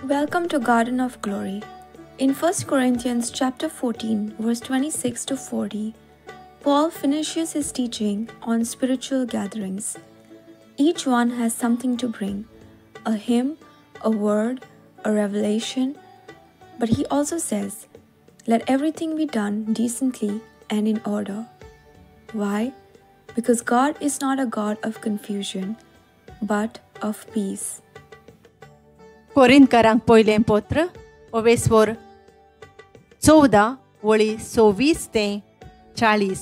Welcome to Garden of Glory. In 1 Corinthians chapter 14, verse 26 to 40, Paul finishes his teaching on spiritual gatherings. Each one has something to bring, a hymn, a word, a revelation. But he also says, let everything be done decently and in order. Why? Because God is not a God of confusion, but of peace. कोरिंतकारांक पयलें पत्र ओवेस्वर 14 वळी 26 ते 40.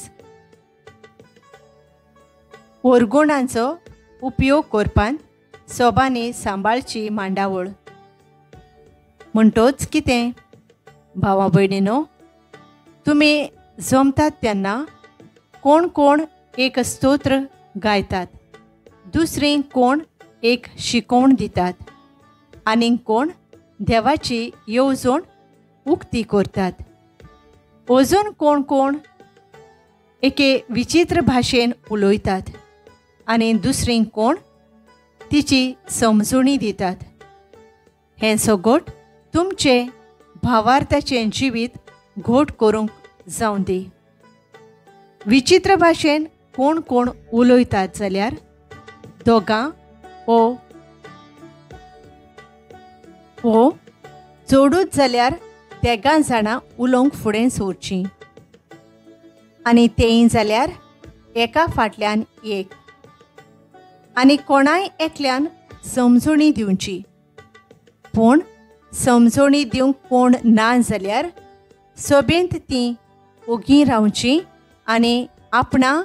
ओरगुणांचो उपयोग करपान सोबांनी सांबाळची मांडावळ. म्हणटोच कितें भावा भयणीनो, तुमी जमतात तेन्ना कोण कोण एक स्तोत्र गायतात, दुसरी कोण एक शिकोवण दितात, आनीक कोण देवाची येवजण उक्ती करतात, अजून कोण कोण एके विचित्र भाशेन उलयतात आनी दुसरी कोण तिची समजणी दितात. हें सगट तुमचें भावार्थाचें जिवीत घोट करूंक जावं दी. विचित्र भाशेन कोण कोण उलयतात जाल्यार दोगां ओ ओ चडूच जाल्यार तेगां जाणां उलोवंक फुडें सरचीं आनी तेंय जाल्यार एका फाटल्यान एक, आनी कोणाय एकल्यान समजणी दिवची. पूण समजणी दिवंक कोण ना जाल्यार सभेंत तीं ओगी रावचीं आनी आपणा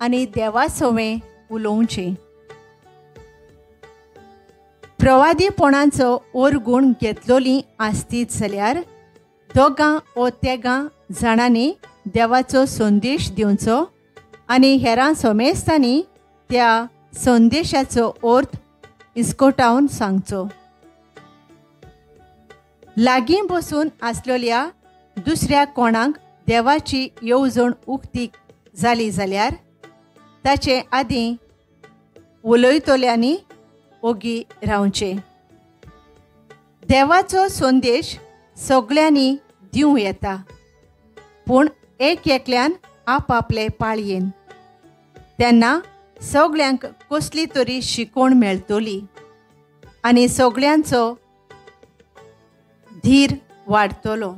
आनी देवा सवें उलोवचें. प्रवादीपणाचो ओरगूण घेतलोली आसतीत जाल्यार दोगां ओ तेगां जाणांनी देवाचो संदेश दिवचो आनी हेरां समेस्तांनी त्या संदेशाचो अर्थ इस्कोटावन सांगचो. लागीं बसून आसलेल्या दुसऱ्या कोणाक देवाची येवजण उक्ती जाली जाल्यार ताचे आदीं उलयतल्यांनी ओगी रावचें. देवाचो संदेश सगळ्यांनी दिवं येता, पूण एक एकल्यान आपआपले पाळयेन. तेन्ना सगळ्यांक कसली तरी शिकोवण मेळटली आनी सगळ्यांचो धीर वाडटलो.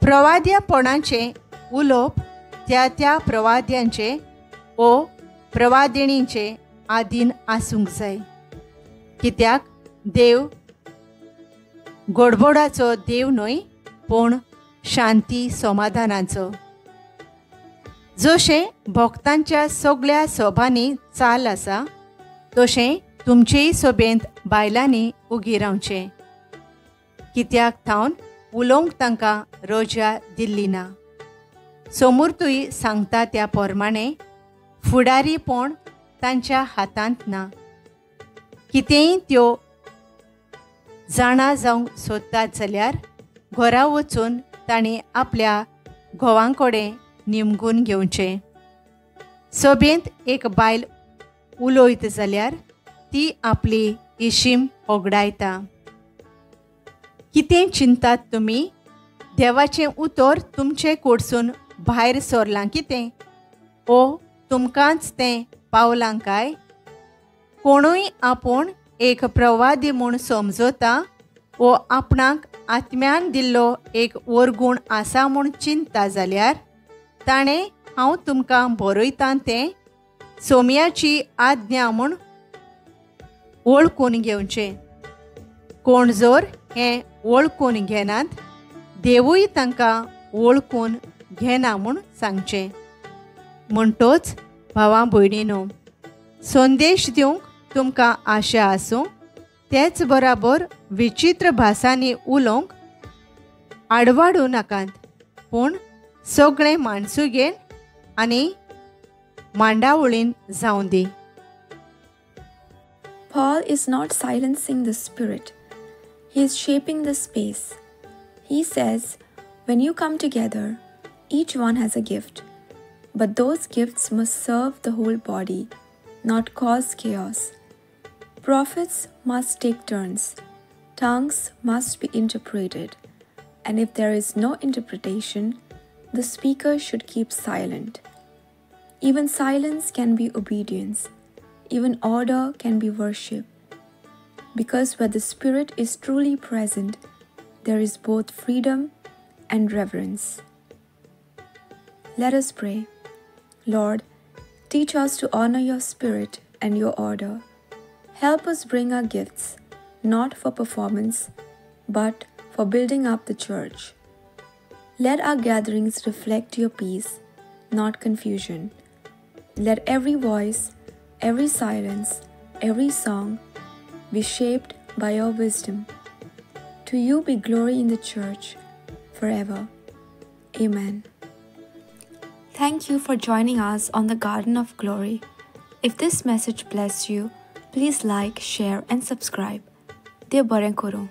प्रवाद्यापणाचें उलोवप त्या त्या प्रवाद्यांचें ओ प्रवादिणींचें आदीन आसूंक जाय, कित्याक देव गोडबोडाचो देव न्हय, पूण शांती समाधानाचो. जशें भक्तांच्या सगळ्या सभांनी चाल आसा तशें तुमचेय सभेंत बायलांनी उगी रावचें, कित्याक थावन उलोवंक तांकां रजा दिल्ली ना. सोमुर्तूय सांगता त्या प्रमाणें फुडारीपण तांच्या हातांत ना. कितेंय त्यो जाणा जावंक सोदतात जाल्यार घरा वचून तांणी आपल्या घोवां कडेन निमगून घेवचें. सभेंत एक बायल उलयत जाल्यार ती आपली इशीम होगडायता. कितें चिंतात तुमी? देवाचें उतर तुमचे कडसून भायर सरलां कितें? ओ तुमकांच तें पावलां काय? कोणूय आपूण एक प्रवादी म्हूण समजता वो आपणाक आत्म्यान दिल्लो एक वरगूण आसा म्हूण चिंता जाल्यार ताणें हांव तुमकां बरयतां तें सोम्याची आज्ञा म्हूण वळखून घेवचें. कोण जर हें वळखून घेनात, देवूय तांकां वळखून घेना म्हूण सांगचें. म्हणटोच भावा भयणीनो, संदेश दिवंक तुमकां आशा आसूं, तेच बराबर विचित्र भासांनी उलोवंक आडवाडूं नाकात, पूण सगळें माणसुगेन आनी मांडावळीन जावं दी. Paul is not silencing the spirit. He is shaping the space. He says, when you come together, each one has a gift. But those gifts must serve the whole body, not cause chaos. Prophets must take turns, tongues must be interpreted, and if there is no interpretation, the speaker should keep silent. Even silence can be obedience, even order can be worship. Because where the Spirit is truly present, there is both freedom and reverence. Let us pray. Lord, teach us to honor your Spirit and your order. Help us bring our gifts, not for performance, but for building up the church. Let our gatherings reflect your peace, not confusion. Let every voice, every silence, every song be shaped by your wisdom. To you be glory in the church forever. Amen. Thank you for joining us on the Garden of Glory. If this message blessed you, please like, share, and subscribe. Dev बरें करूं.